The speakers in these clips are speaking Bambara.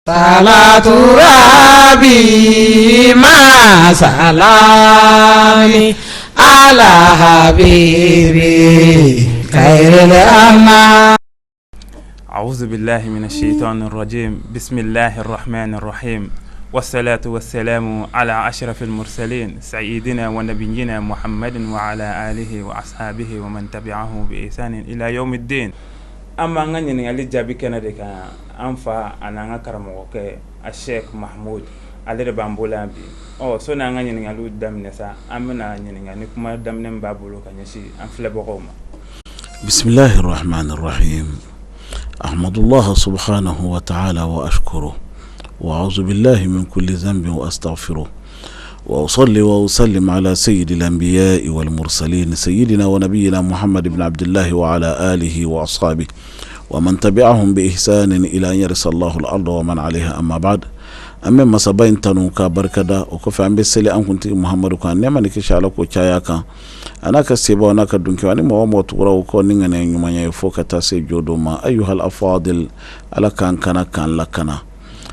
Salatu rabi ma salami ala habibi khairil anam. أعوذ بالله من الشيطان الرجيم بسم الله الرحمن الرحيم والصلاة والسلام على أشرف المرسلين سيدنا ونبينا محمد وعلى آله وأصحابه ومن تبعه بإحسان إلى يوم الدين An b'an ka ɲininkali jaabi kɛnɛ de kan an fa ani an ka karamɔgɔkɛ a Sheikh Mahmoud ale de b'an bolo yan bi ɔ sɔnni an ka ɲininkaliw daminɛ sa an bɛna ɲininka ni kuma daminɛ min b'a bolo ka ɲɛsin an filɛbagaw ma. Bisimilahi rahmani rahim ahmadullah subhanahu wa ta'ala wa ashkuru wa a'udhu billahi min kulli dhanbin wa astaghfiruh wa usalli wa usallim ala sayyidil anbiya'i wal mursalin sayyidina wa nabiyyina Muhammad ibn Abdillahi wa ala alihi wa ashabihi wa man tabi'ahum bi ihsanin ila an yarisa Allahu al-arda wa man 'alayha amma ba'd. An bɛ masaba in tanu k'a barikada. O kɔfɛ, an bɛ seli an kuntigi Muhamadu kan, nɛɛma ni kisi, Ala k'o caya a kan, a n'a ka sebaw n'a ka dunkew, ani mɔgɔ o mɔgɔ tugura u kɔ ni ŋaniya ɲumanya ye fo ka taa se jɔ don ma. Ayyuhal afadil, Ala k'an kana k'an lakana,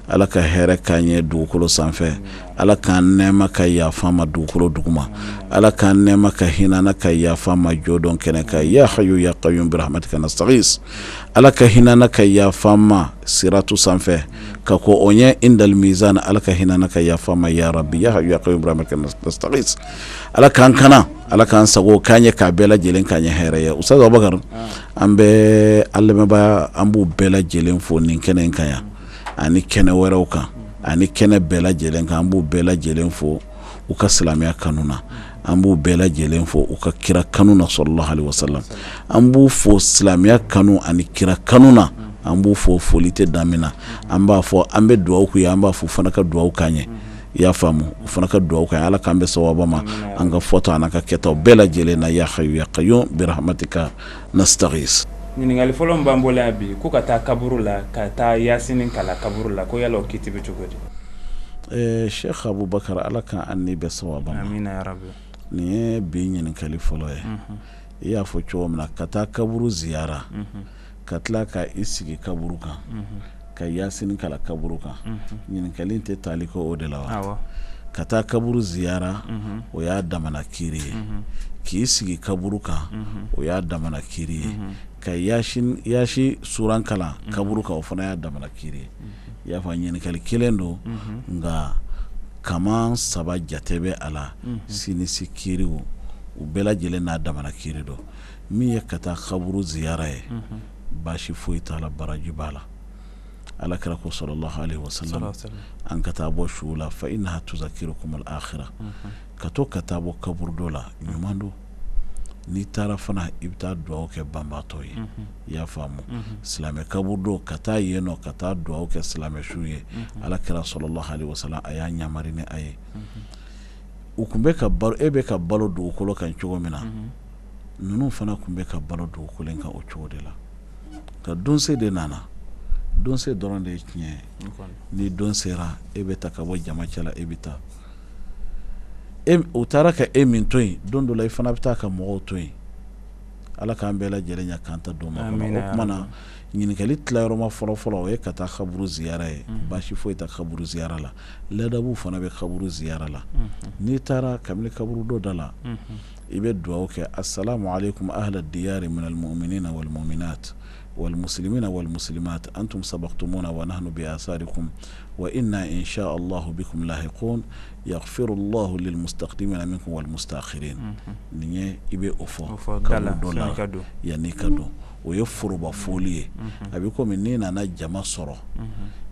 Ala ka hɛrɛ k'an ye dugukolo sanfɛ, Ala k'an nɛɛma ka yafa ma dugukolo duguma, Ala k'an nɛɛma ka hinɛ na ka yafa ma jɔdon kɛnɛ kan. Ya hayyu ya qayyum bi rahmatika nastaghis. Ala ka hinɛ na ka yafa ma siratu sanfɛ ka ko o ɲɛ indal mizan. Ala ka hinɛ na ka yafa ma, ya rabbi, ya hayyu ya qayyum bi rahmatika nastaghis. Ala k'an kana, Ala k'an sago k'an ye, k'a bɛɛ lajɛlen k'an ye hɛrɛ ye. Ustaz Abubakar, an bɛ an lamɛnbaa, an b'u bɛɛ lajɛlen fo nin kɛnɛ in kan yan ani kɛnɛ wɛrɛw kan ani kɛnɛ bɛɛ lajɛlen kan. An b'u bɛɛ lajɛlen fo u ka silamɛya kanu na, an b'u bɛɛ lajɛlen fo u ka kira kanu na, sallallahu alaihi wasallam. An b'u fo silamɛya kanu ani kira kanu na. An b'u fo, foli tɛ dan min na. An b'a fɔ, an bɛ dugawu k'u ye, an b'a fɔ u fana ka dugawu k'an ye. I y'a faamu, u fana ka dugawu k'an ye. Ala k'an bɛn sawaba ma an ka fɔta an'an ka kɛtaw bɛɛ lajɛlen na. Ya hayyu ya qayyum bi rahmatika nastaghis. Ɲininkali fɔlɔ min b'an bolo yan bi, ko ka taa kaburu la, ka taa yasini kalan kaburu la, ko yala o kiti bɛ cogo di? Sheikh Abubakar, Ala ka an ni bɛn sawaba ma. Amina ya rabi. Nin ye bi ɲininkali fɔlɔ ye. I y'a fɔ cogo min na, ka taa kaburu ziyara, ka tila ka i sigi kaburu kan, ka yasini kalan kaburu kan, ɲininkali tɛ tali kɛ o de la wa? Ka taa kaburu ziyara, o y'a damana kiri ye. K'i sigi kaburu kan, o y'a damana kiri ye. Ka yasi suran kalan kaburu kan, o fana y'a damana kiri ye. I y'a fɔ, ɲininkali kelen don, nka kaman saba jate bɛ a la. Sinisi kiriw, u bɛɛ lajɛlen n'a damana kiri don. Min ye ka taa kaburu ziyara ye, baasi foyi t'a la, baraji b'a la. Ala kira ko, sallallahu alaihi wasallam, an ka taa bɔ su la, fa innaha tuzakirukum al-akhirah. Ka to ka taa bɔ kaburudo la, ɲuman don. N'i taara fana, i bɛ taa dugawu kɛ banbaatɔ ye. I y'a faamu, silamɛ kaburudo, ka taa yen nɔ ka taa dugawu kɛ silamɛ su ye, ala kira sallallahu alaihi wasallam a y'a yamari ni a ye. U tun bɛ ka balo, e bɛ ka balo dugukolo kan cogo min na, ninnu fana tun bɛ ka balo dugukolo in kan o cogo de la. Ka donse de nana, donse dɔrɔn de ye tiɲɛ ye. Ni don sera, e bɛ ta ka bɔ jama cɛ la, e bɛ taa. U taara ka e min to yen, don dɔ la i fana bɛ taa ka mɔgɔw to yen. Ala k'an bɛɛ lajɛlen ɲɛ k'an ta don ma. O tuma na, ɲininkali tilayɔrɔma fɔlɔfɔlɔ, o ye ka taa kaburu ziyara ye. Baasi foyi tɛ kaburu ziyara la. Ladabu fana bɛ kaburu ziyara la. N'i taara kabini kaburudo da la, i bɛ dugawu kɛ: assalamu alaikum ahla diyari minal mu'minina wal mu'minat wal muslimina wal muslimat, antum sabaqtumuna wa nahnu bi asarikum wa inna insha Allahu bikum lahiqun, yaghfiru Allahu lil mustaqdimina minkum wal mustakhirin. Nin ye, i bɛ o fɔ kaburudo la yanni ka don. O ye foroba foli ye. A bɛ komi n'i nana jama sɔrɔ,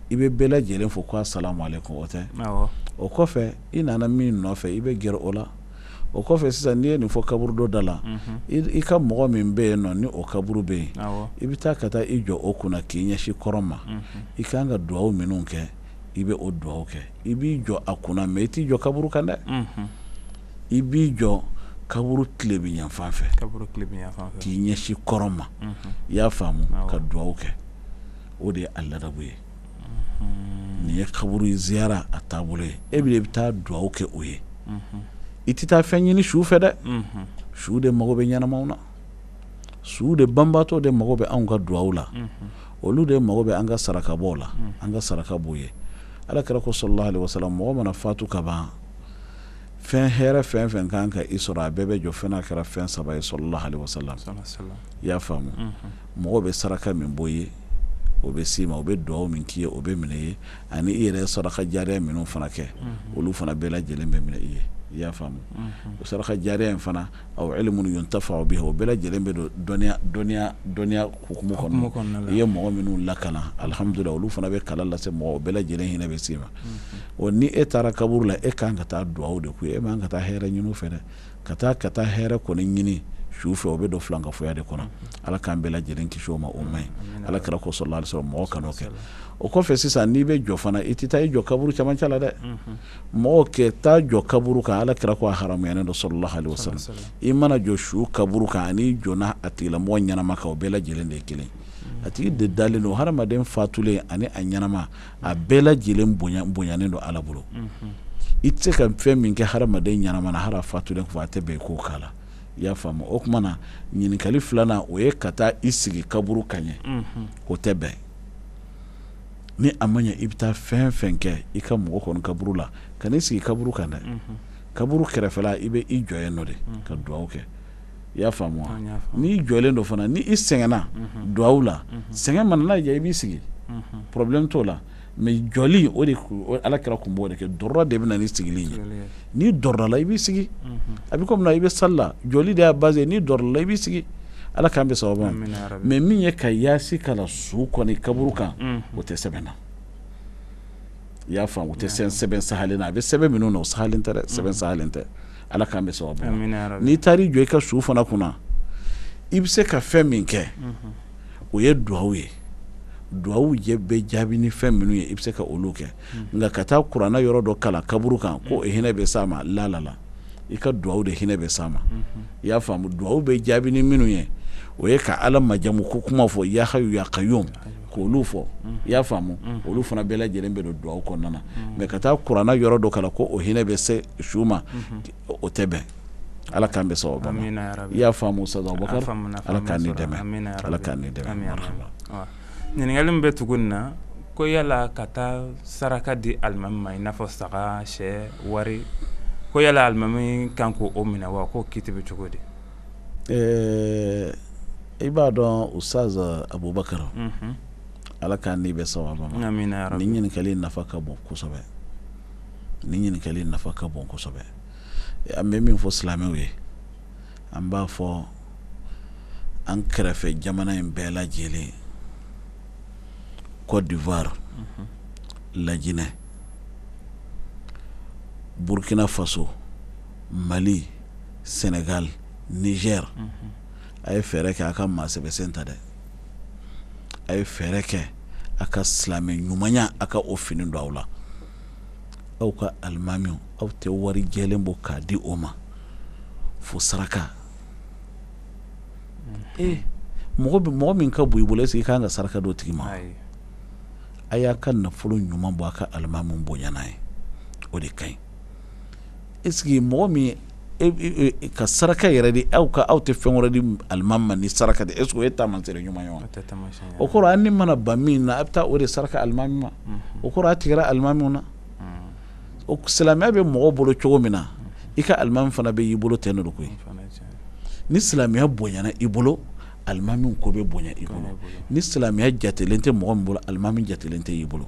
i bɛ bɛɛ lajɛlen fo ko assalamu alaikum, o tɛ? O kɔfɛ, i nana min nɔfɛ, i bɛ gɛrɛ o la. O kɔfɛ sisan, n'i ye nin fɔ kaburudo da la, i ka mɔgɔ min bɛ yen nɔ, ni o kaburu bɛ yen, i bɛ taa ka taa i jɔ o kunna k'i ɲɛsin kɔrɔn ma. I ka kan ka dugawu minnu kɛ, i bɛ o dugawu kɛ. I b'i jɔ a kunna, mais i t'i jɔ kaburu kan dɛ. I b'i jɔ kaburu tilebin yanfan fɛ k'i ɲɛsin kɔrɔn ma. I y'a faamu, ka dugawu kɛ. O de ye a ladabu ye. Nin ye kaburu ziyara a taabolo ye. E bɛ taa dugawu kɛ o ye. I tɛ taa fɛn ɲini su fɛ dɛ. Su de mago bɛ ɲɛnamaw na, su de banbaatɔ de mago bɛ anw ka dugawu la. Olu de mago bɛ an ka sarakabɔ la, an ka saraka b'u ye. Ala kira ko sallallahu alaihi wasallam, mɔgɔ mana fatu ka ban, fɛn hɛrɛ fɛn fɛn kan ka i sɔrɔ, a bɛɛ bɛ jɔ fɛn n'a kɛra fɛn saba ye, sallallahu alaihi wasallam. I y'a faamu? Mɔgɔ bɛ saraka min bɔ ye, o bɛ s'i ma, o bɛ dugawu min k'i ye, o bɛ minɛ ye, ani i yɛrɛ saraka jariya minnu fana kɛ, olu fana bɛɛ lajɛlen bɛ minɛ i ye. I y'a faamu? O saraka jariya in fana, aw ilmun yuntafa'u bihi, o bɛɛ lajɛlen bɛ don dɔnniya dɔnniya dɔnniya hukumu kɔnɔ. I ye mɔgɔ minnu lakalan, alihamudulila, olu fana bɛ kalan lase mɔgɔ, o bɛɛ lajɛlen hinɛ bɛ s'i ma. O ni e taara kaburu la, e kan ka taa dugawu de k'u ye, e man ka taa hɛrɛ ɲini u fɛ dɛ. Ka taa hɛrɛ kɔni ɲini su fɛ, o bɛ don filankafoya de kɔnɔ. Ala k'an bɛɛ lajɛlen kisi o ma, o man ɲi. Ala kira ko sallallahu alaihi wasallam, mɔgɔ kan'o kɛ. O kɔfɛ sisan, n'i bɛ jɔ fana, i tɛ taa i jɔ kaburu camancɛ la dɛ. Mɔgɔ kɛ taa jɔ kaburu kan, Ala kira ko a haramuyalen don, sallallahu alaihi wasallam. I mana jɔ su kaburu kan ani jɔnna a tigilamɔgɔ ɲɛnama kan, o bɛɛ lajɛlen de ye kelen. A tigi de dalen don. Hadamaden fatulen ani a ɲɛnama, a bɛɛ lajɛlen bonya bonyanen don Ala bolo. I tɛ se ka fɛn min kɛ hadamaden ɲɛnama na, hali a fatulen kɔfɛ, a tɛ bɛn i k'o k'a la. I y'a faamu? O tuma na, ɲininkali filanan, o ye ka taa i sigi kaburu kan ɲɛ, o tɛ bɛn. Ni a ma ɲɛ, i bɛ taa fɛn fɛn kɛ i ka mɔgɔ kɔni kaburu la, ka n'i sigi kaburu kan dɛ. Kaburu kɛrɛfɛla, i bɛ i jɔ yen nɔ de ka dugawu kɛ. I y'a faamu wa? N'i jɔlen don fana, ni i sɛgɛnna dugawu la, sɛgɛn mana n'a diya, i b'i sigi, problème t'o la. Mais jɔli, o de Ala kira tun b'o de kɛ. Dɔrɔra de bɛ na ni sigili ye. N'i dɔrɔla, i b'i sigi. A bɛ komi i bɛ sali la, jɔli de y'a base. N'i dɔrɔla, i b'i sigi. Ala k'an bɛ sababu ma. Mais min ye ka yaasi kalan su kɔni kaburu kan, o tɛ sɛbɛn na. I y'a faamu? O tɛ sɛbɛn sahalen na. A bɛ sɛbɛn minnu na, o sahalen tɛ dɛ, sɛbɛn sahalen tɛ. Ala k'an bɛ sababu ma. N'i taar'i jɔ i ka su fana kunna, i bɛ se ka fɛn min kɛ, o ye duwawu ye. Duwawu jɛ bɛ jaabi ni fɛn minnu ye, i bɛ se ka olu kɛ. Nka ka taa kuranɛ yɔrɔ dɔ kalan kaburu kan ko hinɛ bɛ s'a ma, la la la, i ka duwawu de hinɛ bɛ s'a ma. I y'a faamu? Duwawu bɛ jaabi ni minnu ye, o ye ka Ala majamu ko kuma fɔ, ya hayu ya qayyum, k'olu fɔ. I y'a faamu? Olu fana bɛɛ lajɛlen bɛ don duwawu kɔnɔna na. Mais ka taa kuranɛ yɔrɔ dɔ kalan ko o hinɛ bɛ se su ma, o tɛ bɛn. Ala k'an bɛ sababu ma. I y'a faamu, Ustaz Abubakar? Ala k'an ni dɛmɛ, Ala k'an ni dɛmɛ. Ɲininkali min bɛ tugu nin na, ko yala ka taa saraka di alimami ma, i n'a fɔ saga, sɛ, wari, ko yala alimami kan k'o minɛ wa? Ko kiti bɛ cogo di? I b'a dɔn, Ustaz Abubakar, Ala k'an ni bɛ sababu ma. Nin ɲininkali nafa ka bon kosɛbɛ, nin ɲininkali nafa ka bon kosɛbɛ. An bɛ min fɔ silamɛw ye, an b'a fɔ an kɛrɛfɛ jamana in bɛɛ lajɛlen, Côte d'Ivoire, Laginɛ, Burkina Faso, Mali, Sénégal, Niger, a ye fɛɛrɛ kɛ a ka maa sɛbɛsen ta dɛ. A ye fɛɛrɛ kɛ a ka silamɛ ɲumanya, a ka o fini don aw la. Aw ka alimamiw, aw tɛ wari jɛlen bɔ k'a di o ma fo saraka. Ee, mɔgɔ bɛ mɔgɔ min ka bon i bolo, est-ce que i kan ka saraka d'o tigi ma? A y'a ka nafolo ɲuman bɔ a ka alimamiw bonya n'a ye, o de ka ɲi. Est-ce que mɔgɔ min ka saraka yɛrɛ di, aw ka aw tɛ fɛn wɛrɛ di alimami ma ni saraka tɛ, est-ce que o ye taamasere ɲuman ye wa? O kɔrɔ, an ni mana ban min na, a bɛ taa o de saraka alimami ma, o kɔrɔ a tigɛra alimamiw na. O silamɛya bɛ mɔgɔ bolo cogo min na, i ka alimami fana bɛ y'i bolo ten de koyi. Ni silamɛya bonyana i bolo, alimami ko bɛ bonya i bolo. Ni silamɛya jatelen tɛ mɔgɔ min bolo, alimami jatelen tɛ i bolo.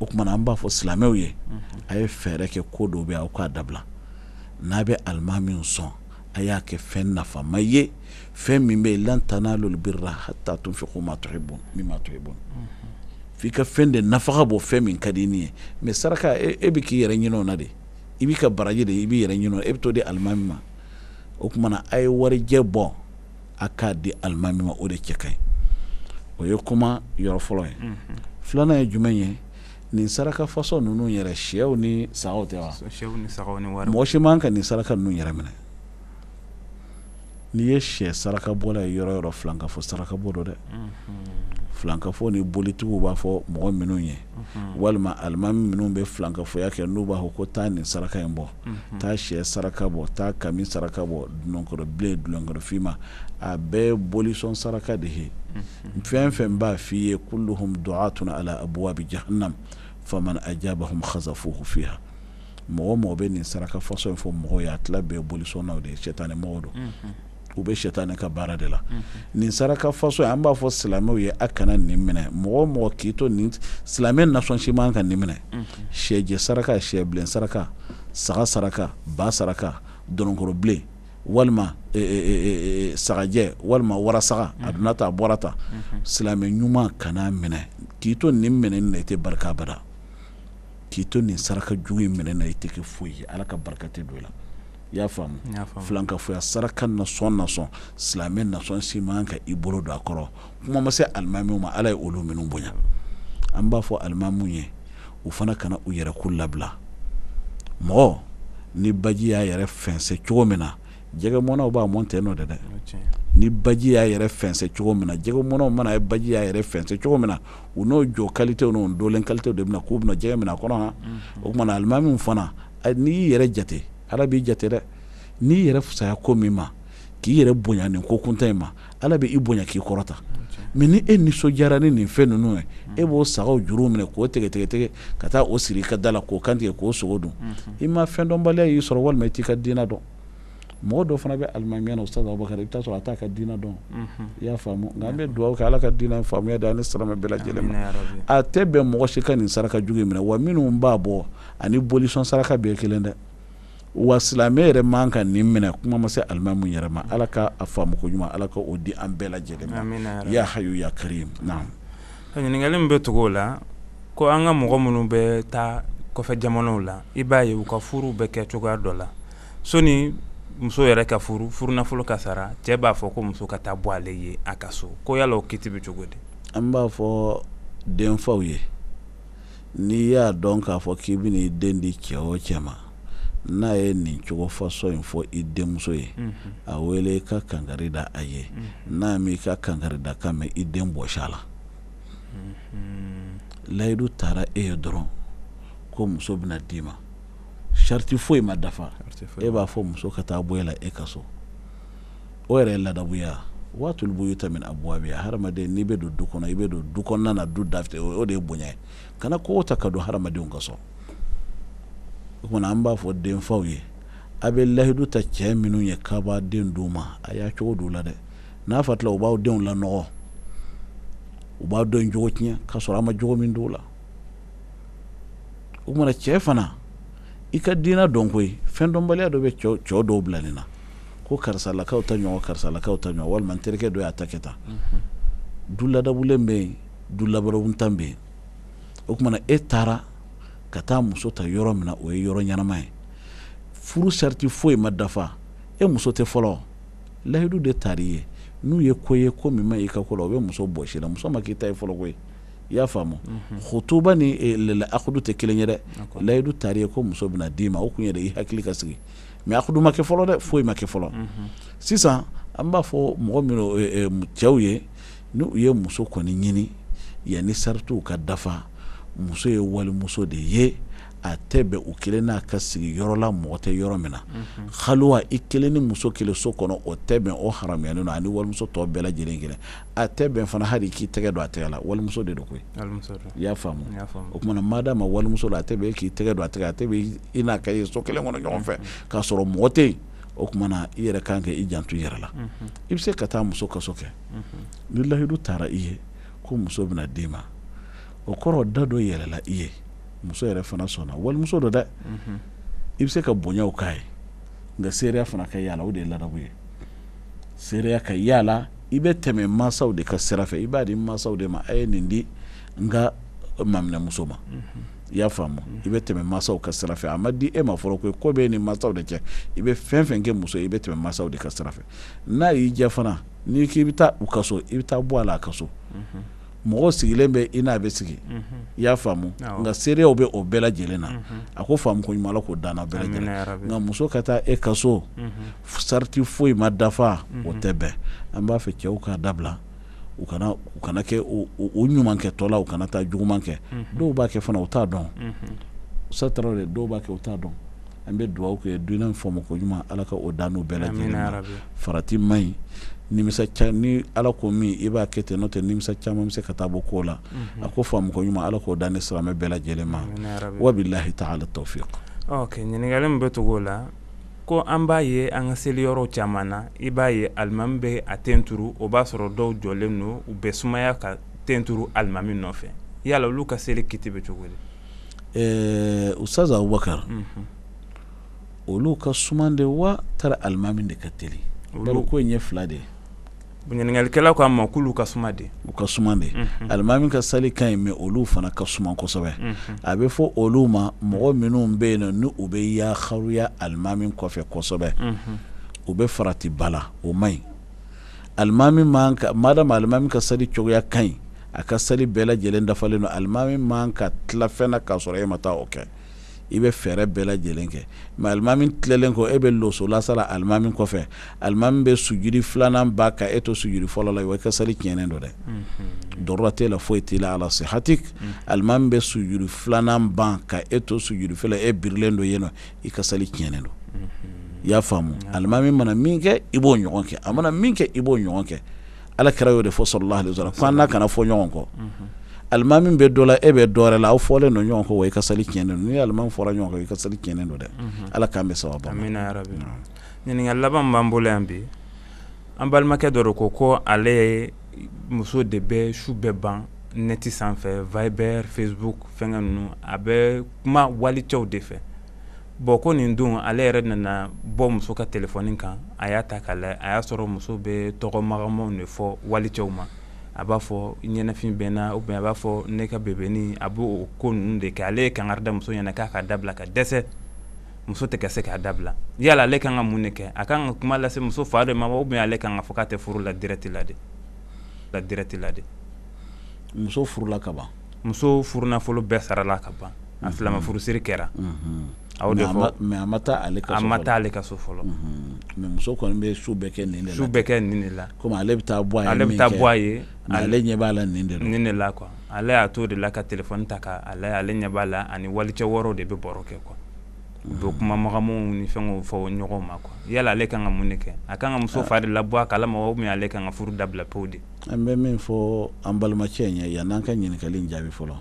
O tuma na, an b'a fɔ silamɛw ye, a ye fɛɛrɛ kɛ, ko dɔw bɛ, aw k'a dabila. N'a bɛ alimami sɔn, a y'a kɛ fɛn nafama ye, fɛn min bɛ yen, lan tanalul birra hatta tunfiqu ma tuhibbun mimma tuhibbun, f'i ka fɛn de nafaga bɔ, fɛn min ka di ni ye. Mais saraka, e bɛ k'i yɛrɛ ɲini o na de, i b'i ka baraji de, i b'i yɛrɛ ɲini o, e bɛ t'o di alimami ma. O tuma na, a ye warijɛ bɔ a k'a di alimami ma, o de cɛ ka ɲi. O ye kuma yɔrɔ fɔlɔ ye. Filanan ye jumɛn ye? Nin saraka fasɔ ninnu yɛrɛ, sɛw ni sagaw tɛ wa? Mɔgɔ si man ka nin saraka ninnu yɛrɛ minɛ. N'i ye sɛ saraka bɔla ye yɔrɔ yɔrɔ, filankafo saraka bɔ don dɛ. Filankafo ni bolitigiw b'a fɔ mɔgɔ minnu ye, walima alimami minnu bɛ filankafoya kɛ, n'u b'a fɔ ko taa nin saraka in bɔ, taa sɛ saraka bɔ, taa kami saraka bɔ, dunankɔrɔ bilen, dunankɔrɔ finma, a bɛɛ ye bolisɔn saraka de ye. Fɛn fɛn b'a f'i ye, kulluhum du'atun ala abwabi jahannam faman ajabahum khazafuhu fiha. Mɔgɔ mɔgɔ bɛ nin saraka façon in fɔ mɔgɔw ye, a tila bɛɛ bolisɔnnaw de ye, sɛtanɛ mɔgɔw don, u bɛ sɛtanɛ ka baara de la. Nin saraka façon an b'a fɔ silamɛw ye, a kana nin minɛ. Mɔgɔ mɔgɔ k'i to nin, silamɛ nasɔn si man ka nin minɛ. Sɛjɛ saraka, sɛbilen saraka, saga saraka, ba saraka, dɔnɔnkɔrɔ bilen, walima sagajɛ, walima warasaga, a donna ta a bɔra ta, silamɛ ɲuman kana minɛ. K'i to nin minɛ na, i tɛ barika abada. K'i to nin saraka jugu in minɛ na, i tɛ kɛ foyi ye, Ala ka barika tɛ don i la. I y'a faamu? Filankafoya saraka nasɔn nasɔn, silamɛ nasɔn si man ka i bolo don a kɔrɔ. Kuma ma se alimamiw ma, Ala ye olu minnu bonya. An b'a fɔ alimamiw ye, u fana kana u yɛrɛ ko labila. Mɔgɔ ni baji y'a yɛrɛ fɛnsɛ cogo min na, jɛgɛmɔnaw b'a mɔn ten nɔ de dɛ. Ni baji y'a yɛrɛ fɛnsɛ cogo min na, jɛgɛmɔnaw mana ye baji y'a yɛrɛ fɛnsɛ cogo min na, u n'o jɔ qualité n'o dolen qualité de bɛna k'u bɛna jɛgɛ minɛ a kɔnɔ han. O tuma na alimamiw fana, n'i y'i yɛrɛ jate, Ala b'i jate dɛ. N'i yɛrɛ fisaya ko min ma, k'i yɛrɛ bonya nin ko kuntan in ma, Ala bɛ i bonya k'i kɔrɔta. Mais ni e nisɔndiyara ni nin fɛn ninnu ye, e b'o sagaw juru minɛ k'o tigɛ tigɛ tigɛ ka taa o siri i ka da la k'o kantigɛ k'o sogo dun, i ma fɛn dɔnbaliya y'i sɔrɔ, walima i t'i ka diinɛ dɔn. Mɔgɔ dɔ fana bɛ alimamiya na, Ustaz Abubakar, i bɛ taa sɔrɔ a t'a ka diinɛ dɔn. I y'a faamu? Nka an bɛ dugawu kɛ, Ala ka diinɛ faamuya di an ni silamɛ bɛɛ lajɛlen ma. A tɛ bɛn mɔgɔ si ka nin saraka jugu minɛ, wa minnu b'a bɔ ani bolisɔn saraka bɛɛ ye kelen dɛ. Wa silamɛ yɛrɛ man ka nin minɛ, kuma ma se alimami yɛrɛ ma. Ala ka a faamu ko ɲuman, Ala ka o di an bɛɛ lajɛlen ma. Ya hayu ya karim. Naam. Ɲininkali min bɛ tugu o la, ko an ka mɔgɔ minnu bɛ taa kɔfɛ jamanaw la, i b'a ye u ka furu bɛ kɛ cogoya dɔ la. Soni muso yɛrɛ ka furu, furunafolo ka sara, cɛ b'a fɔ ko muso ka taa bɔ ale ye a ka so. Ko yala o kiti bɛ cogo di? An b'a fɔ denfaw ye, n'i y'a dɔn k'a fɔ k'i bɛna i den di cɛ o cɛ ma, n'a ye nin cogo façon in fɔ i denmuso ye, a wele i ka kankari da a ye. N'a m'i ka kankari da kan mɛn, i den bɔsi a la. Layidu taara e ye dɔrɔn ko muso bɛna d'i ma, sariti foyi ma dafa, e b'a fɔ muso ka taa bɔ e la e ka so. O yɛrɛ ye ladabuya. Waatul buyuta min abwabiha. Hadamaden, n'i bɛ don du kɔnɔ, i bɛ don du kɔnɔna na, du da fɛ, o de ye bonya ye. Kana kogo ta ka don hadamadenw ka so. O tuma an b'a fɔ denfaw ye, a bɛ layidu ta cɛ minnu ye k'a b'a den d'u ma, a y'a cogo d'u la dɛ. N'a fatila, u b'aw denw lanɔgɔ, u b'a denw jogo tiɲɛ k'a sɔrɔ a ma jogo min d'u la. O tuma cɛ fana, i ka diinɛ dɔn koyi. Fɛn dɔnbaliya dɔ bɛ cɛw dɔw bila nin na, ko karisalakaw ta ɲɔgɔn, karisalakaw ta ɲɔgɔn, walima n terikɛ dɔ y'a ta kɛ tan. Du ladabulen bɛ yen, du ladabutan bɛ yen. O tuma e taara ka taa muso ta yɔrɔ min na, o ye yɔrɔ ɲɛnama ye. Furu sariti foyi ma dafa, e muso tɛ fɔlɔ, layidu de taar'i ye. N'u ye ko ye ko min ma i ka ko la, o bɛ muso bɔsi la. Muso ma k'i ta ye fɔlɔ koyi. I y'a faamu? Khutuba ni lɛlɛ akudu tɛ kelen ye dɛ. Layidu taar'i ye ko muso bɛna d'i ma, o kun yɛrɛ i hakili ka sigi, mais akudu ma kɛ fɔlɔ dɛ, foyi ma kɛ fɔlɔ. Sisan an b'a fɔ mɔgɔ minnu, cɛw ye, n'u ye muso kɔni ɲini yanni saritiw ka dafa, muso ye walimuso de ye, a tɛ bɛn u kelen n'a ka sigi yɔrɔ la mɔgɔ tɛ yɔrɔ min na. Haluwa, i kelen ni muso kelen so kɔnɔ, o tɛ bɛn, o haramuyalen don ani walimuso tɔ bɛɛ lajɛlen kelen. A tɛ bɛn fana hali k'i tɛgɛ don a tɛgɛ la, walimuso de don koyi. I y'a faamu? O tuma na madama walimuso don, a tɛ bɛn e k'i tɛgɛ don a tɛgɛ, a tɛ bɛn i n'a ka ye so kelen kɔnɔ ɲɔgɔn fɛ k'a sɔrɔ mɔgɔ tɛ yen. O tuma na i yɛrɛ kan ka i janto i yɛrɛ la. I bɛ se ka taa muso ka so kɛ, ni layidu taara i ye ko muso bɛna d'i ma, o kɔrɔ da dɔ yɛlɛla i ye, muso yɛrɛ fana sɔnna, walimuso don dɛ. I bɛ se ka bonyaw k'a ye, nka seereya fana ka y'a la, o de ye ladabu ye. Seereya ka y'a la, i bɛ tɛmɛ mansaw de ka sira fɛ, i b'a di mansaw de ma, a ye nin di n ka maminɛmuso ma. I y'a faamu? I bɛ tɛmɛ mansaw ka sira fɛ. A ma di e ma fɔlɔ koyi, ko bɛ ni mansaw de cɛ. I bɛ fɛn fɛn kɛ muso ye, i bɛ tɛmɛ mansaw de ka sira fɛ. N'a y'i diya fana, n'i k'i bɛ taa u ka so, i bɛ taa bɔ a la a ka so. Mɔgɔ sigilen bɛ i n'a bɛ sigi i y'a faamu nka seerew bɛ o bɛɛ lajɛlen na a ko faamu ko ɲuman k'o dan bɛɛ lajɛlen nka muso ka taa e ka so sariti foyi ma dafa o tɛ bɛn an b'a fɛ cɛw k'a dabila u kana kɛ u ɲumankɛtɔ la u kana taa juguman kɛ dɔw b'a kɛ fana u t'a dɔn Tarawele dɔw b'a kɛ u t'a dɔn an bɛ dugawu kɛ dunan faamu ko ɲuman ala ka o dan n'u bɛɛ lajɛlen farati man ɲi nimisa ni ala ko min i b'a kɛ ten n'o tɛ nimisa caman bɛ se ka taa bɔ ko la a ko faamu ko ɲuman ala k'o dan ni silamɛ bɛɛ lajɛlen ma wabilahi taala tawfiq. Ok, ɲininkali min bɛ tugu o la, ko an b'a ye an ka seli yɔrɔ caman na, i b'a ye alimami bɛ a ten turu, o b'a sɔrɔ dɔw jɔlen don, u bɛ sumaya ka ten turu alimami nɔfɛ, yala olu ka seli kiti bɛ cogo di? Ɛɛ Ustaz Abubakar, unhun, olu ka suman de wa tari alimami de ka teli? Olu ko in ye fila de ye. Ɲininkalikɛla ko a ma k'olu ka suma de, u ka suma de, alimami ka sali ka ɲi mais olu fana ka suma kosɛbɛ. A bɛ fɔ olu ma mɔgɔ minnu bɛ yen nɔ ni u bɛ yakharuya alimami kɔfɛ kosɛbɛ, u bɛ farati ba la, o man ɲi. Alimami man ka madama alimami ka sali cogoya ka ɲi, a ka sali bɛɛ lajɛlen dafalen don, alimami man ka tila fɛn na k'a sɔrɔ e ma taa o kɛ. I bɛ fɛɛrɛ bɛɛ lajɛlen kɛ mais alimami tilalen kɔ e bɛ loso lasa la alimami kɔfɛ, alimami bɛ sujudi filanan ban ka e to sujudi fɔlɔ la, wa i ka sali tiɲɛnen don dɛ, dɔrɔra t'e la, foyi t'i la ala sihatik. Alimami bɛ sujudi filanan ban ka e to sujudi fɔlɔ, e birilen don yen nɔ, i ka sali tiɲɛnen don. I y'a faamu? Alimami mana min kɛ i b'o ɲɔgɔn kɛ, a mana min kɛ i b'o ɲɔgɔn kɛ. Ala kira y'o de fɔ sallallahu alaihi wasallam ko an n'a kana fɔ ɲɔgɔn kɔ. Alimami bɛ dɔ la, e bɛ dɔ wɛrɛ la, aw fɔlen don ɲɔgɔn kɔ, wa i ka sali tiɲɛnen don. N'i alimami fɔra ɲɔgɔn kɔ, i ka sali tiɲɛnen don dɛ. Ala k'an bɛn sawaba ma. Amina ya rabi. Ɲininkali laban b'an bolo yan bi, an balimakɛ dɔ de ko ko ale muso de bɛ su bɛɛ ban nɛti sanfɛ, Viber, Facebook, fɛnkɛ ninnu, a bɛ kuma walicɛw de fɛ. Bon, ko nin don ale yɛrɛ nana bɔ muso ka telefɔni kan, a y'a ta k'a lajɛ, a y'a sɔrɔ muso bɛ tɔgɔ magamanw de fɔ walicɛw ma. A b'a fɔ ɲɛnafin bɛ n na, ou bien a b'a fɔ ne ka bébénin, a b'o ko ninnu de kɛ. Ale ye kangari da muso ɲɛna k'a k'a dabila ka dɛsɛ, muso tɛ ka se k'a dabila. Yala ale kan ka mun de kɛ? A kan ka kuma lase muso fa de ma, ou bien ale kan ka fɔ k'a tɛ furu la direct la de la direct la de? Muso furula ka ban? Muso furunafolo bɛɛ sarala ka ban, a silamɛ furusiri kɛra. A y'o de fɔ. Mais a ma taa ale ka so. A ma taa ale ka so fɔlɔ. Mais muso kɔni bɛ su bɛɛ kɛ nin de la. Su bɛɛ kɛ nin de la. Komi ale bɛ taa bɔ a ye. Ale bɛ taa bɔ a ye. Ale ɲɛ b'a la nin de la. Nin de la quoi. Ale y'a to de la ka téléphone ta k'a lajɛ, ale ɲɛ b'a la ani walicɛ wɔɔrɔ de bɛ baro kɛ quoi. U bɛ kuma magamanw ni fɛnw fɔ ɲɔgɔn ma quoi. Yala ale kan ka mun de kɛ? A kan ka muso fa de labɔ a kalama, ou bien ale kan ka furu dabila pewu de? An bɛ min fɔ an balimacɛ in ye, yan'an ka ɲininkali in jaabi fɔlɔ,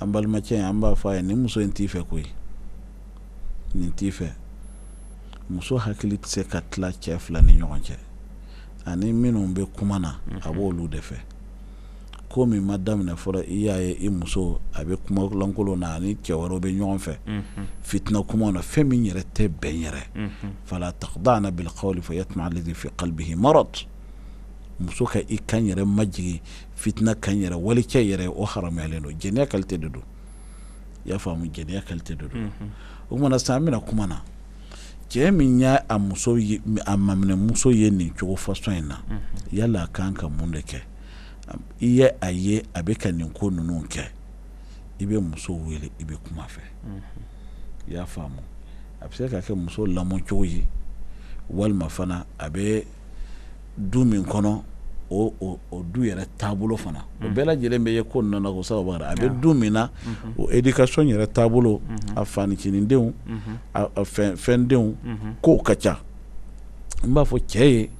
an balimacɛ in, an b'a fɔ a ye nin muso in t'i fɛ koyi, nin t'i fɛ. Muso hakili tɛ se ka tila cɛ fila ni ɲɔgɔn cɛ, ani minnu bɛ kuma na a b'olu de fɛ. Ko min ma daminɛ fɔlɔ, i y'a ye i muso a bɛ kuma lankolon na, ani cɛ wɛrɛw bɛ ɲɔgɔn fɛ fitina kuma na, fɛn min yɛrɛ tɛ bɛn yɛrɛ. Fala takhda'na bil qawli fayatma'a alladhi fi qalbihi marad. Muso ka i kan yɛrɛ majigin fitina kan yɛrɛ walicɛ yɛrɛ, o haramuyalen don. Jɛnɛya qualité de don, i y'a faamu? Jɛnɛya qualité de don. O kumana sisan an bɛna kuma na cɛ min y'a a muso ye, a maminɛ muso ye nin cogo façon in na, yala a kan ka mun de kɛ? I ye a ye a bɛ ka nin ko ninnu kɛ, i bɛ muso wele, i bɛ kuma fɛ, i y'a faamu? A bɛ se ka kɛ muso lamɔ cogo ye, walima fana a bɛ du min kɔnɔ, o du yɛrɛ taabolo fana, o bɛɛ lajɛlen bɛ ye ko nana ko sababu a bɛ du min na, o éducation yɛrɛ taabolo, a fanicinidenw, a fɛndenw, kow ka ca. N b'a fɔ cɛ ye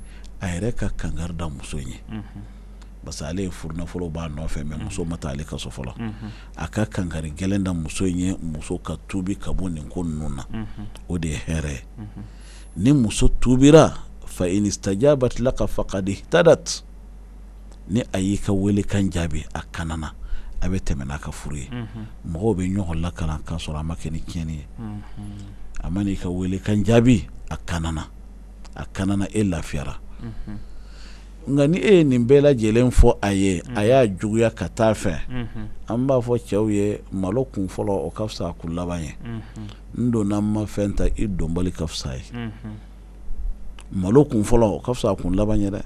a yɛrɛ ka kangari da muso in ye, parce que ale ye furunafolo b'a nɔfɛ, mais muso ma taa ale ka so fɔlɔ. A ka kangari gɛlɛn da muso in ye, muso ka tuubi ka bɔ nin ko ninnu na, o de ye hɛrɛ ye. Ni muso tuubira, fa in istajabat laka faqad ihtadat, ni a y'i ka welekan jaabi, a kanana, a bɛ tɛmɛ n'a ka furu ye. Mɔgɔw bɛ ɲɔgɔn lakalan k'a sɔrɔ a ma kɛ ni tiɲɛni ye. A ma n'i ka welekan jaabi, a kanana, a kanana, e lafiyara. Nka ni e ye nin bɛɛ lajɛlen fɔ a ye, a y'a juguya ka taa fɛ, an b'a fɔ cɛw ye, malo kun fɔlɔ o ka fisa a kun laban ye. N donna n ma fɛn ta, i donbali ka fisa ye. Malo kun fɔlɔ o ka fisa a kun laban ye dɛ.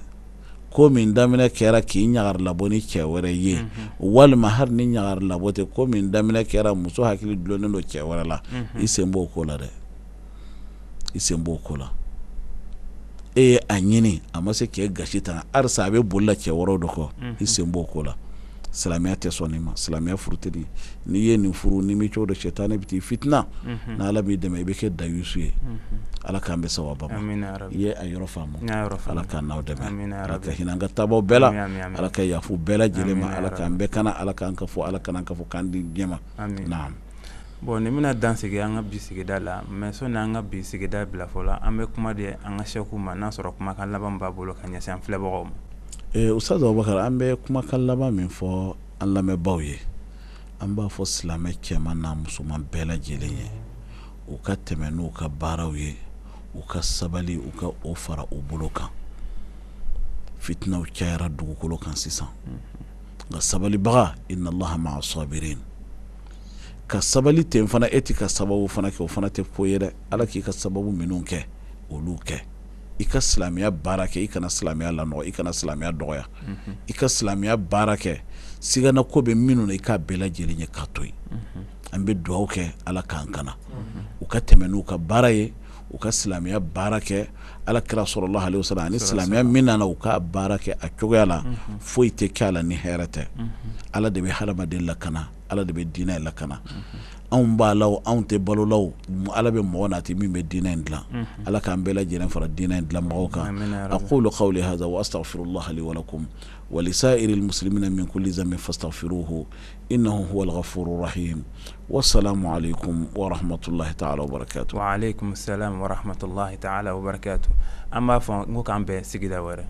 Ko min daminɛ kɛra k'i ɲagarilabɔ ni cɛ wɛrɛ ye, walima hali ni ɲagarilabɔ tɛ, ko min daminɛ kɛra muso hakili dulonnen don cɛ wɛrɛ la, i sen b'o ko la dɛ, i sen b'o ko la. E ye a ɲini, a ma se k'e gasi tan, halisa a bɛ boli la cɛ wɛrɛw de kɔ, i sen b'o ko la. Silamɛya tɛ sɔn nin ma, silamɛya furu tɛ nin. N'i ye nin furu, n'i m'i cogo dɔn, sitanɛ bɛ t'i fitina. N'Ala b'i dɛmɛ, i bɛ kɛ dayusu ye. Ala k'an bɛn sawaba ma. I ye a yɔrɔ faamu. Ala k'an n'aw dɛmɛ, Ala ka hinɛ an ka taabaaw bɛɛ la, Ala ka yafa bɛɛ lajɛlen ma, Ala k'an bɛɛ kana, Ala k'an ka fɔ, Ala kana an ka fɔ k'an di diɲɛ ma. Naam. Bon, nin bɛna dan sigi an ka bi sigida la, mais sɔnni an ka bi sigida bila fɔlɔ, an bɛ kuma di an ka sɛku ma, n'a sɔrɔ kumakan laban b'a bolo ka ɲɛsin an filɛbagaw ma. Ustaz Abubakar, an bɛ kumakan laban min fɔ an lamɛnbaaw ye, an b'a fɔ silamɛ cɛman n'a musoman bɛɛ lajɛlen ye, u ka tɛmɛ n'u ka baaraw ye, u ka sabali, u ka o fara u bolo kan. Fitinaw cayara dugukolo kan sisan, nka sabalibaga, inna Allaha ma'a sabirin. Ka sabali ten fana, e tɛ ka sababu fana kɛ, o fana tɛ ko ye dɛ. Ala k'i ka sababu minnu kɛ, olu kɛ. I ka silamɛya baara kɛ, i kana silamɛya lanɔgɔ, i kana silamɛya dɔgɔya, i ka silamɛya baara kɛ. Sigana ko bɛ minnu na, i k'a bɛɛ lajɛlen ye k'a to yen. An bɛ dugawu kɛ, Ala k'an kana. U ka tɛmɛ n'u ka baara ye, u ka silamɛya baara kɛ. Ala kira sallallahu alaihi wasallam ani silamɛya min nana, u ka baara kɛ a cogoya la. Foyi tɛ kɛ a la ni hɛrɛ tɛ. Ala de bɛ hadamaden lakana, Ala de bɛ diinɛ in lakana. Anw b'a la, anw tɛ balo la, Ala bɛ mɔgɔ nati min bɛ diinɛ in dilan. Ala k'an bɛɛ lajɛlen fara diinɛ in dilanbagaw kan. Aqulu qawli hadha wa astaghfirullah li wa lakum wa lisa'iril muslimina min kulli dhanbin fastaghfiruhu innahu huwal ghafurur rahim. Wassalamu alaikum wa rahmatullahi ta'ala wa barakatuh. Wa alaikum salam wa rahmatullahi ta'ala wa barakatuh. An b'a fɔ n ko k'an bɛn sigida wɛrɛ.